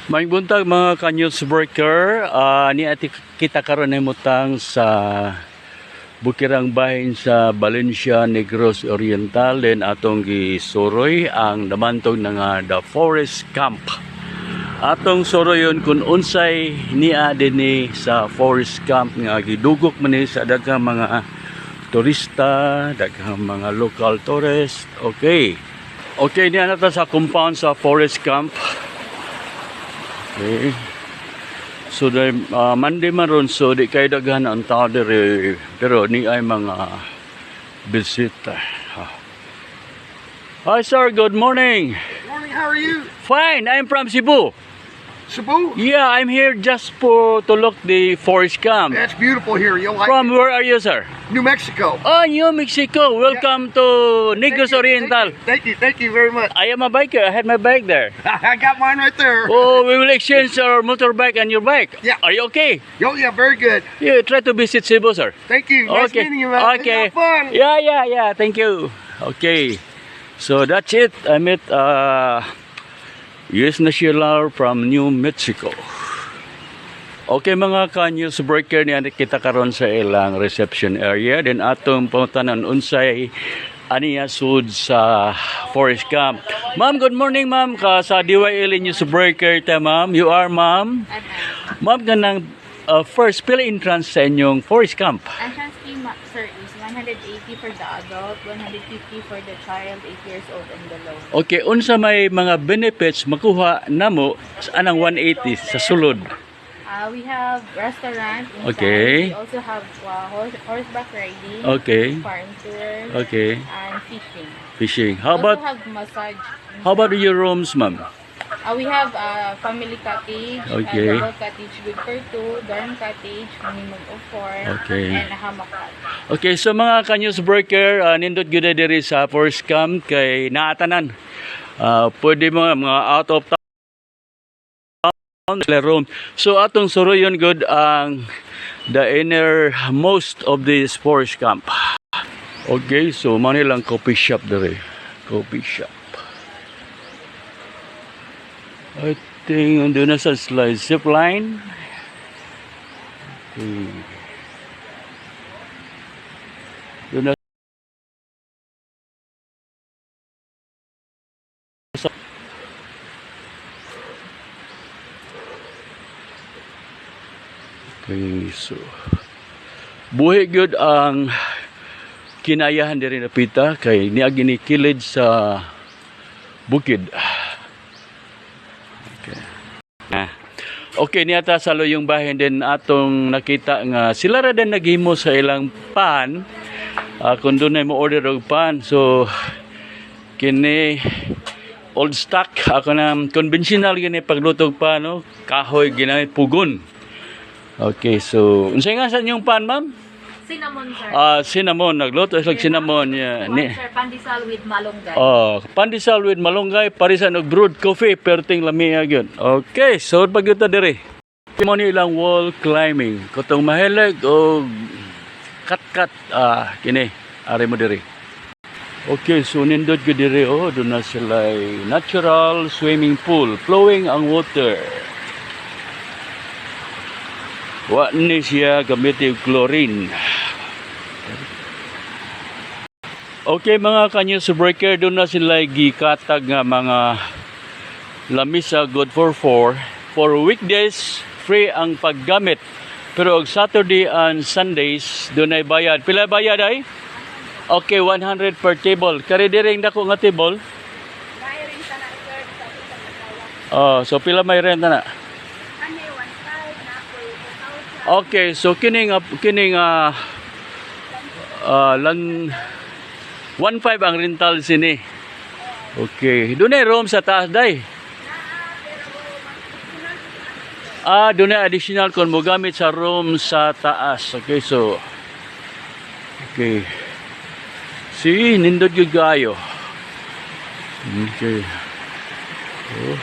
Maayong buntag, mga ka-newsbreaker, ni ati kita karon ay mutang sa bukirang bahin sa Valencia, Negros Oriental, then atong gisuroy ang namantog na nga The Forest Camp. Atong suroyon kung unsay niya dinhi sa Forest Camp nga gidugok man ni sa daghang mga turista, daghang mga local tourist. Okay. Okay, niya na ta sa compound sa Forest Camp. Okay. So dahil Monday man ron, so di kay daghan ang tao diri, pero ni ay mga bisita. Hi sir, good morning. Morning, how are you? Fine, I'm from Cebu. Cebu? Yeah, I'm here just for to look the forest camp. That's beautiful here. You'll like From it. Where are you, sir? New Mexico. Oh, New Mexico. Welcome to Negros Thank you, Oriental. thank you, thank you very much. I am a biker. I had my bike there. I got mine right there. Oh, we will exchange our motorbike and your bike. Yeah. Are you okay? Oh, yeah, very good. Yeah, try to visit Cebu, sir. Thank you. Nice meeting you, man. Okay. Have fun. Yeah. Thank you. Okay. So that's it. I met US National from New Mexico. Okay, mga ka-news breaker, niya kita karon sa ilang reception area, then atong pangutanan unsay aniya sud sa forest camp. Ma'am, good morning, ma'am, ka sa DYL News Breaker ta, ma'am. You are ma'am? Ma'am, kanang first, pila entrance sa inyong forest camp? Entrance fee, sir, is 180 for the adult, 150 for the child 8 years old and below. Okay, unsa may mga benefits makuha namo sa anang 180 sa sulod? We have restaurant inside. Okay. We also have horseback riding, farm tour, and fishing. Fishing. How We about also have massage. How about your rooms, ma'am? We have family cottage, double cottage good for two, dorm cottage, minimum of four, and a hammock cottage. Okay, so mga ka-news breaker, nindot gyud diri sa forest camp kay naatanan. Pwede mga out of town room. So atong suroyon gud ang the inner most of this forest camp. Okay, so mao lang coffee shop diri. Coffee shop. I think andun na sa slide zip line. Okay. Doon na sa. Okay, so buhi gyud ang kinayahan diri napita kay niagi ni kilid sa bukid. Okay. Ah. Okay, niya ta sa luyong bahin din atong nakita nga sila ra din naghimo sa ilang pan. Kung dunay mo order og pan, so kini old stock ako na conventional gini pagluto og pan, no? Kahoy ginamit, pugon. Okay, so unsay nga sa inyong pan, ma'am? Cinnamon, sir. Ah, cinnamon, nagluto sila og cinnamon. Yeah. One, Ni, sir, pandesal with malunggay. Oh, pandesal with malunggay, parisan og brewed coffee, perting lami gyud. Okay, so pag ta diri. Mo ni ilang wall climbing. Kutong mahilig og kat-kat, kini ari mo diri. Okay, so nindot gyud diri, oh, doon na sila natural swimming pool, flowing ang water. Wa ni siya gamit og chlorine. Okay, mga ka-news breaker, doon na sila gikatag nga mga lamisa, good for four. For weekdays, free ang paggamit. Pero og Saturday and Sundays, doon ay bayad. Pila bayad ay? Okay, 100 per table. Kari diri dako nga table? Oh, so pila may renta na? Okay, so kini nga lan 1.5 ang rental sini. Okay, doon ay room sa taas day. Ah, doon ay additional kung mo gamit sa room sa taas. Okay, so okay. Si nindot gyud kaayo. Okay. Oh.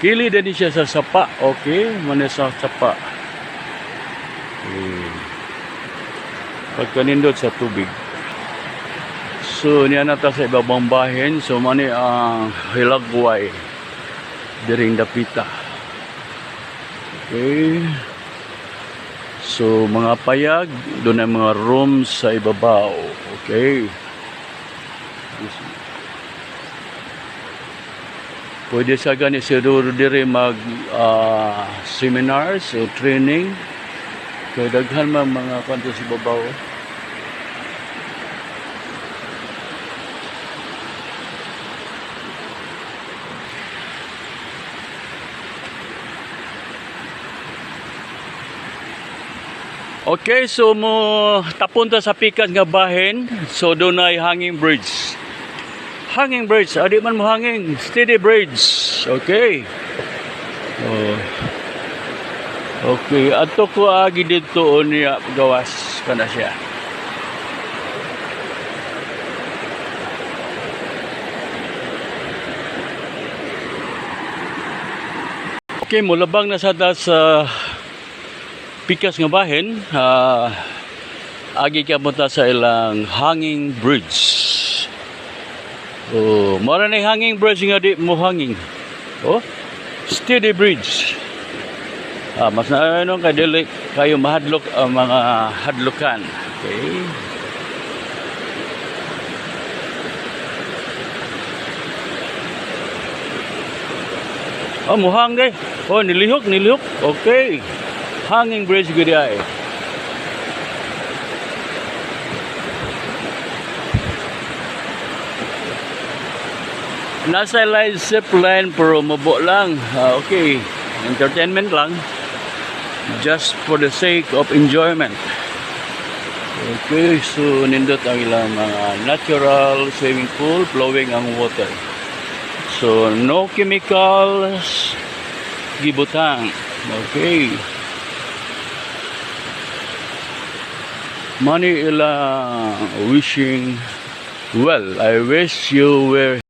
Kili din siya sa sapa. Okay, man sa sapa. Okay. Pagkanindot sa tubig. So niya na ta sa ibabang bahin. So mani ang hilagway. Diring dapita. Okay. So mga payag, doon ang mga rooms sa ibabaw. Okay. Pwede sa gani siguro diri mag seminars o training. Kay daghan man mga kanto sa ibabaw. Okay, so mo tapon ta sa pikas nga bahin. So doon ay hanging bridge. Hanging bridge, adi man mo hanging, steady bridge. Okay. Oh. Okay, ato ko agi dito niya gawas kana siya. Okay, mulabang na sa ta sa pikas nga bahin, agi ka punta sa ilang hanging bridge. Oh, mora na hanging bridge nga di mo hanging. Oh, steady bridge. Mas na ano kay dili kayo mahadlok ang mga hadlokan. Okay. Oh, muhang day. Oh, nilihok, nilihok. Okay. Hanging bridge gud ay. Nasa line zip line pero mabo lang. Okay. Entertainment lang. Just for the sake of enjoyment. Okay, so nindot ang ilang mga natural swimming pool, flowing ang water. So no chemicals gibutang. Okay. Money ilang wishing well. I wish you were